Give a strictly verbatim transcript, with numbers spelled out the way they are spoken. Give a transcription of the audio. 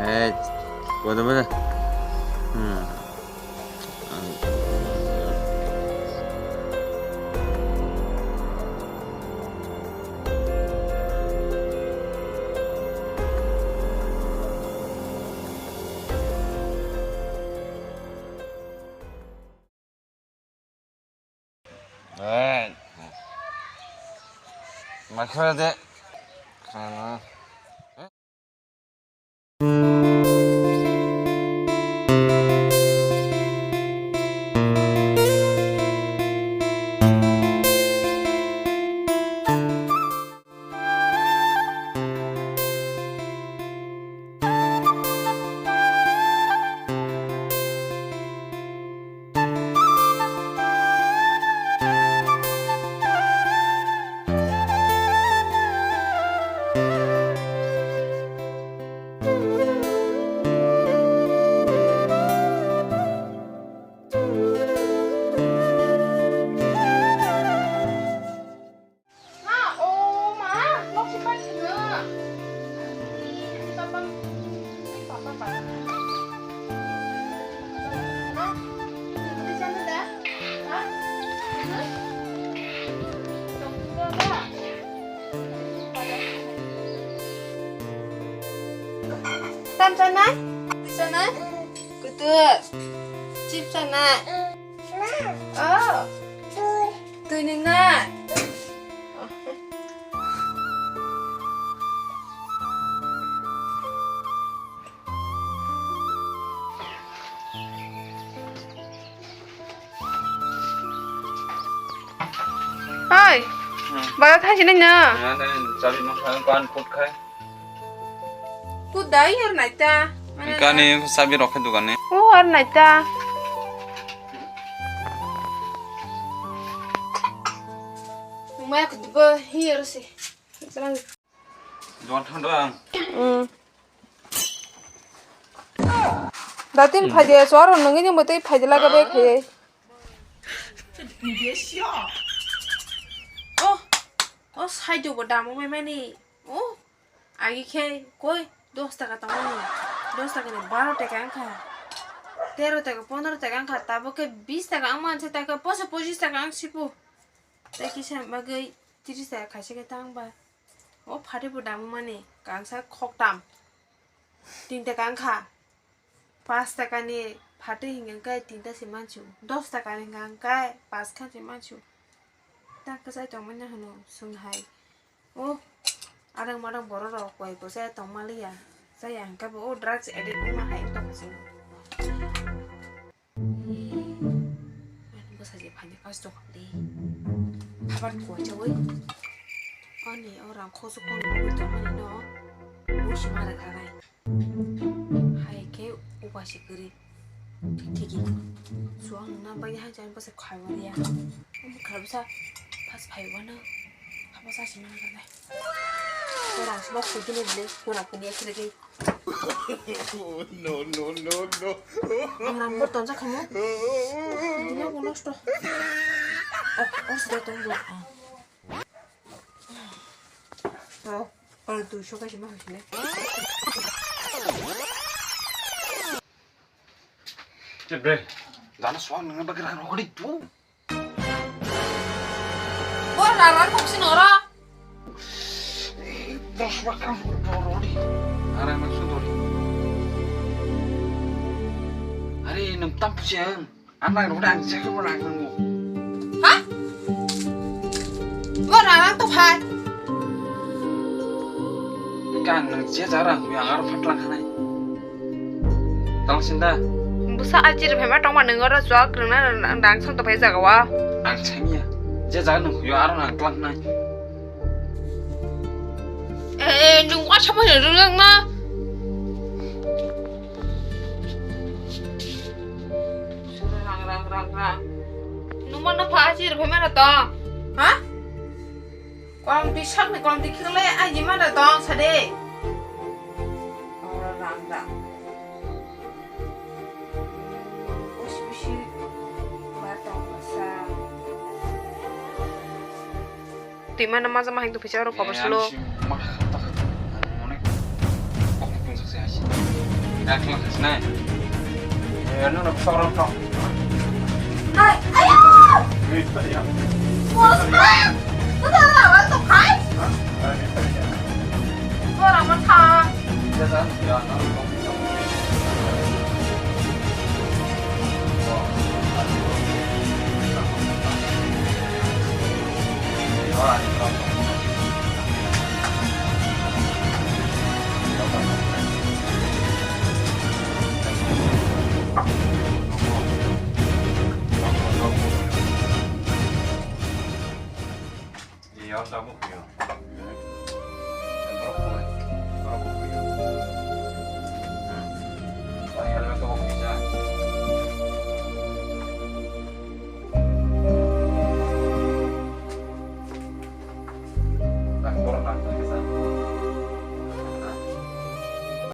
Eh, bodoh, bodoh. Hmm. Eh. Makhra de. Khana. Ma, o ma, nok si pai sini. Ani papa, ani papa pai. Tam sanai? Sanai? Kutu. Chip sanai? Oh. Twi nung na? Oi, hmm. Bara thaisi nai na? Na, na, chabi mokha kan put khai. Put dai or naita. Kani chabi rokhe dukani. O or naita. Maya kudubo hi or si. Dogan thangdo ang. Mm. Datin phai de, chwaro nungini mwtwi phai de laga bai khaiye. Oh, oh, saido bo damo bai mani. Oh, agi khe koi dos taka tongmani. Dos taka ni baro taka wngkha. Tero taka, pondro taka wngkha. Tabuk khe bis taka wngmani se taka, poso pochis taka wng sipu. Tei kisa bagwi tris taka khaisa khe tang ba. O phatwi bo damo mani kangsa khoktam. Tin taka wngkha. Pas taka ni phatwi hinkhe tinta se mansu. Dos taka ni hinkhe pas khan se mansu. Ta kwchai tongmani hwno swng hai. O adang madang borok rok koi kwchai tongmaliya. Chaya hinkhe bo o drugs addict wngma hai tongma se. Ani bwsa je phaini kasto khamdi. Habar koi chawi. Ani o rang khoso kono koi tongmani no. Musi mara khanai. Hai khe upasi kwrwi. Thik thik. Suang na bai hai jan bwsa khaiwariya. Omo kharabsa pas phaiwano. Habo sa sima khanai. Orang semua kudu ni beli kurang punya kiri. No, no, no, no. Ang rang bor tonjak khamu. Dina ko nosto. Oh, oh, sudah tunggu. Oh, oh, tu shoka sima sini. Cebre, dana suang nang bagi rang rokok di tu. Bor rara kok si nora. Bos bakang rori. Arang nang su dori. Are nang tam pusian. Anang rok dang jek rok nang nang. Ha? Bor rara to phai. Kan nang je jarang yang aro phatlang khanai. Tang sinda. Busa ajir phema tongma nang aro jok rwna nang dang sang to phai jaga wa. Ang sangya. Je jaga nang huyo aro nang klang nai. Eh, nung wa sama nang rung na. Rang, rang, rang, rang. Nung mana pha ajir phema na to. Ha? Kolom twi sakni kolom twi khiklai ai di mada dong sade. Ora rang rang. Usi usi ba tong sa. Twi mana maja mahing tu phisa oro kobor sulo. Ani si ma kha ta kha. Ani onek kok pun sa se asi. Acting khasnai. Eh, no, no, sorry, no. Hai, ayo! Wait, ayo. Bosma! Kata lawan to khai? Hah? Ayo, ayo. Bora matha. Ya, ya, ya, no.